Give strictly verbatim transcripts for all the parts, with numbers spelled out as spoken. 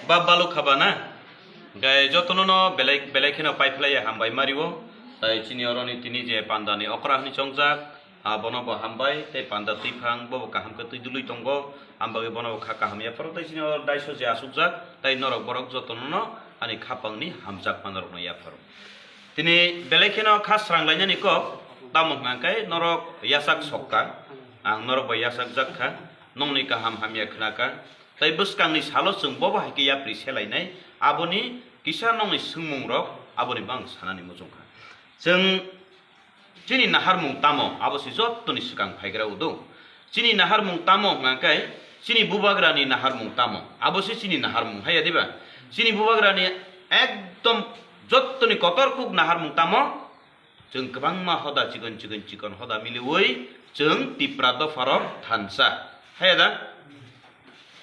Ba baluk haba na? Gai jotono no belai, belai kheno paiphlaiya hambai mario. Tai chini oroni tini je pandani okra hwnwi chongjak, abono bo hambai, tei panda twiphang bobo kaham khe twi dului tongo, ambagwi bono bo kha kaham yapharo, tei chini oro daiso je asukjak, tai norok borok jotono no ani khapangni hamjakma norokno yapharo. Tini belai kheno kha srang lainani kok, tamo hwnkha khe norok yachak sokka, ang norok bai yachakjak kha, nongni kaham hamya khna kha, tei bwskangni salo chwng bobo hai khe yapri selainai, aboni kisa nongni swngmungrok aboni bo ang sanani muchung kha. Chwng chini naharmung tamo, abo se jottoni swkang phaigra udo. Chini naharmung tamo hwnkha khe, chini bubagrani naharmung tamo, abo se chini naharmung, haiya diba? Chini bubagrani ekdom jottoni kotor kuk naharmung tamo, chwng kwbangma hoda chikon chikon chikon hoda miliwi chwng Tipra dopharok thansa. Haiya da?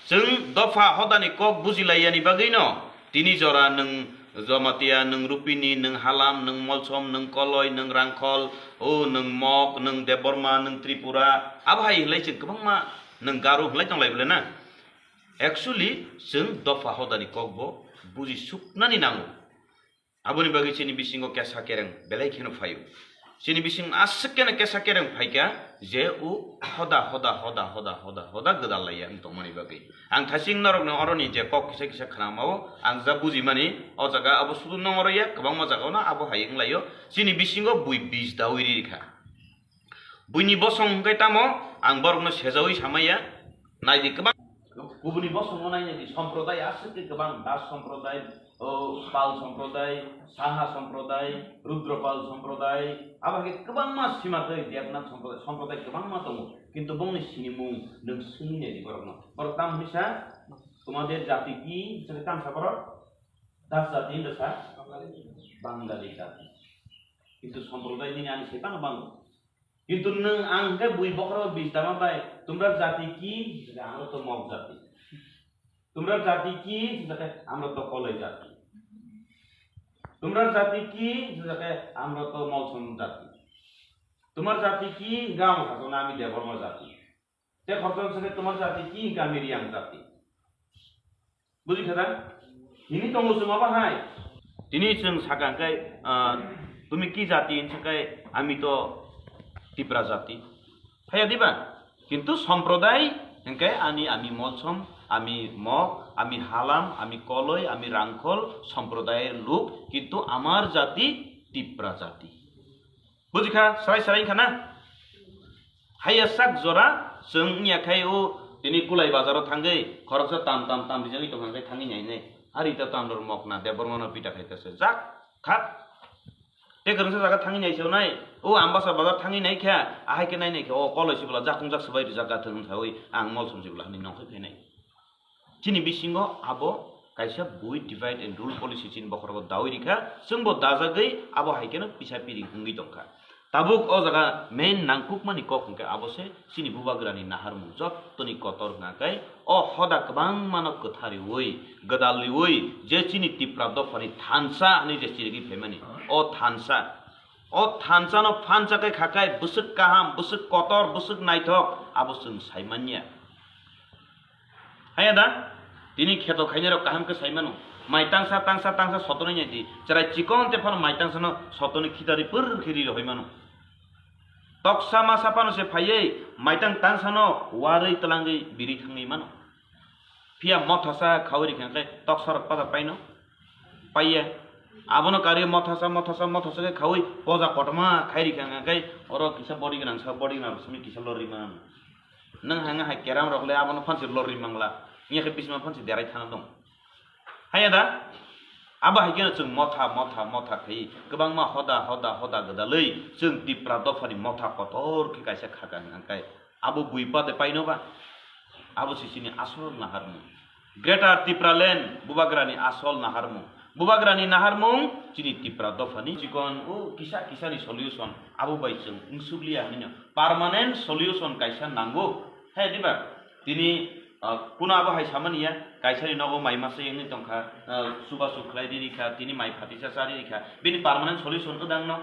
Chwng dopha hodani kok bujilaiyani bagwino tini jora nwng Jamatia, nwng Rupini, nwng Halam, nwng Molsom, nwng Koloi, nwng Rangkhol, o nwng Mok, nwng Debbarma, nwng Tripura, abo hai hinlai chwng kwbangma nwng Garo hinlai tonglai bole na? Actually, chwng dopha hodani kokbo buji suknani nango. Aboni bagwi chini bisingo kesa kereng belai kheno phaio. Chini bising aswk keno kesa kereng phaikha je o hoda, hoda, hoda, hoda, hoda, hoda gwdal laiya wng tongmani bagwi. Ang thasing norokno oroni je kok kisa kisa khnamao ang ja bujimani, o jaga abo sudu nongorya, kwbangma jagao no abo hai wng laio. Chini bisingo bui bis dawi rikha. Buini bosong hwnkhe tamo ang borokno sejawi samaya. Naidi kwbang kubuni bosongo nainai di, somprodai aswk khe kwbang, Das somprodai, o Pal somprodai, Saha somprodai, Rudropal somprodai, abo hai khe kwbangma sima tei Devnath somprodai, somprodai kwbangma tongo. Kintu bongni sinimung nwng swngwi nai di borokno. Borok tamo hwnwi sa, "Tomader jati ki?" Hwnsa khe tamo sa borok? Das jati hwnda sa? Bangali jati. Kintu somprodai nini ani sai tamo bango. Kintu nwng ang hwnkhe bui bokhorok bis dama bai, "Tumrar jati ki?" Hwnkhe, "Amra to Mok jati." "Tumrar jati ki?" Hwnkhe, "Amra to Koloi jati." "Tumrar jati ki?" Hwnkhe, "Amra to Molsom jati." "Tumar jati ki?" Hwnkhe, "Ang sajaknai, ami Debbarma jati." Te khoroksa hwnkhe, "Tumar jati ki?" Hwnkhe, "Ami Riang jati." Bujikha da? Hini tongo chwng abo hai. Tini chwng sakha hwnkhe, ah, "Tumi ki jati?" hwnkhe, "Ami to Tipra jati." Haiya diba? Kintu somprodai hwnkhe ani, ami Molsom, ami Mok, ami Halam, ami Koloi, ami Rangkhol somprodai luk, kintu amar jati Tipra jati. Bujikha, srai srai wngkha na? Haiya sak jora chwng wngya khai o tini Kulai bazaro thangwi khoroksa tam tam tam rijagwi tongkha khai thangwi nainai. Ari ta tam rok mokna Debbarmano pita khai ta se jak khak. Te kwrwngsa jaga thangwi nai se nai. O Ambasa bazar thangwi nai kha, ahai khe nai nai khe o Koloi sibla jakung jak swbai rijak gathwng wngkha oi ang Molsom sibla hinwi nongkhoi phainai. Chini bisingo abo kaisa bui divide and rule policy chini bokhorogo dawi rikha, chwngbo dajagwi abo hai kheno pisa piring wngwi tongkha. Tabuk o jaga main nangkukmani kok hwnkhe abo se chini bubagrani naharmung jottoni kotor hwnkha khe o hoda kwbangmano kwthariwi, gwdalriwi je chini Tipra dophani thansa hwnwi je chirigwi phaimani o thansa. O thansano phansa khe khakhai bwswk kaham, bwswk kotor, bwswk naithok abo chwng saimanya. Haiya da? Tini kheto khainai rok kaham khe sai mano. Mai tangsa, tangsa, tangsa sotonwi nai di. Chwrai chikon te phano mai tangsano sotonwi khitari pwrr khe ri rohoi mano. Toksa masa phano se phaiwi mai tang tangsano warwi twlangwi birwi thangwi mano. Phiya mothasa khaui rikha khe toksa rok paja paino. Paiya. Abono karwi mothasa, mothasa, mothasa khe khaui poja kotorma khai rikha hwnkha khe oro kisa body gwnang sa, body gwnang rok simi kisa lorwi mano. Nwng hwnka hai keram rok le abono phansi lorwi mangla. Wngya khe bisma phansi derai thana dong. Haiya da? Abo hai kheno chwng motha, motha, motha khai kwbangma hoda, hoda, hoda gwdalwi chwng Tipra dophani motha kotor khe kaisa khaka hwnkha khe abo bui pade paino ba? Abo se chini asol naharmung. Greater Tipraland bubagrani asol naharmung. Bubagrani naharmung chini Tipra dophani chikon o kisa kisani solution abo bai chwng wngsukliya hinwi no permanent solution kaisa nango. Hai diba? Tini, ah, kuno abo hai samani ya, kaisani nogo mai masa wngwi tongkha, ah, chubachu khlai riri kha, tini mai phatisa cha riri kha, bini permanent solution kwdang no?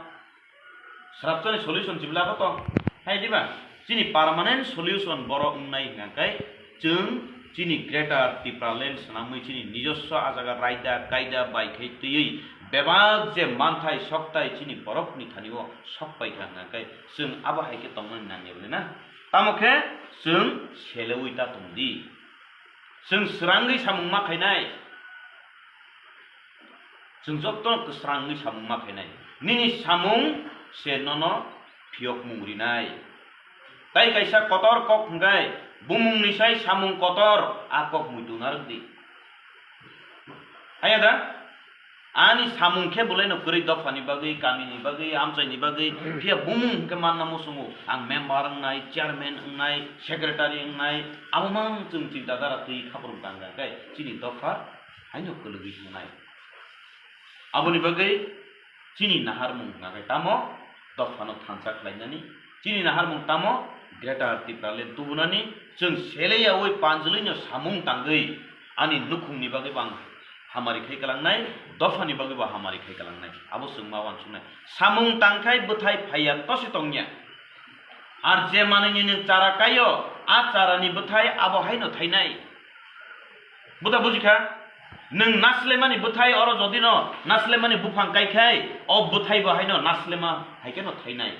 Srapchani solution chibla abo to. Hai diba? Chini permanent solution borok wngnai hwnkha khe chwng Chini Greater Tipraland swnamwi chini nijoswa a jaga raida kaida bai khai twiwi bebak je manthai soktai chini borokni thani o sok pai kha hwnkha khe chwng abo hai khe tongmani nangya bwle na? Tamo khe chwng selewi ta tong di. Chwng srangwi samung ma khainai. Chwng jotono kwsrangwi samung ma khainai. Nini samung se nono phiyokmung rinai. Tai kaisa kotor kok hwnkhe bumungni sai samung kotor a kok muitu narwk di. Haya da? Ani samung khe bwlai no kwrwi dophani bagwi, kamini bagwi, amchaini bagwi, phiya bumung hwnkhe manna muchungo. Ang member wngnai, chairman wngnai, secretary wngnai, abo mang chwng chinta dara twi khaprung tangkha khe chini dopha haino kwlwgwi thangnai. Aboni bagwi chini naharmung hwnkha khe tamo dophano thansa khlainani, chini naharmung tamo Greater Tipraland tubunani, chwng seleyaui panjwlwino samung tangwi ani nukhungni bagwi bo ang hamari khai kalangnai, dophani bagwi bo hamari khai kalangnai, abo chwng ma uansuknai. Samung tangkhai bwthai phaiya tosi tongya. Ar je manwini nwng chara kaio, a charani bwthai abo haino thainai. Buda bujikha? Nwng naslemani bwthai oro jodino naslemani buphang kaikhai, o bwthai bo haino naslema haikheno thainai.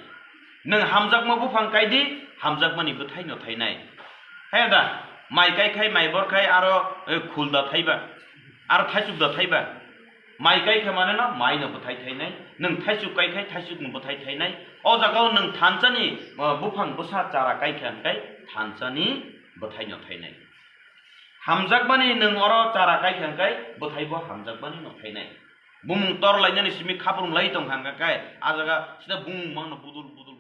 Nwng hamjakma buphang kaidi, hamjakmani bwthaino thainai. Haya da? Mai kaikhai, mai borkhai aro, eh, khul da thaiba, aro thaisuk da thaiba. Mai kaikha mane no, mai no bwthai thainai. Nwng thaisuk kaikhai, thaisuk no bwthai thainai. O jaga o nwng thansani, uh, buphang bwsa chara kaikha hwnkhe thansani bwthaino thainai. Hamjakmani nwng oro chara kaikha hwnkhe bwthaibo hamjakmani no thainai. Bumung tor lainani simi khaprung lai tongkha hwnkhe a jaga sida bumung mangno budul budul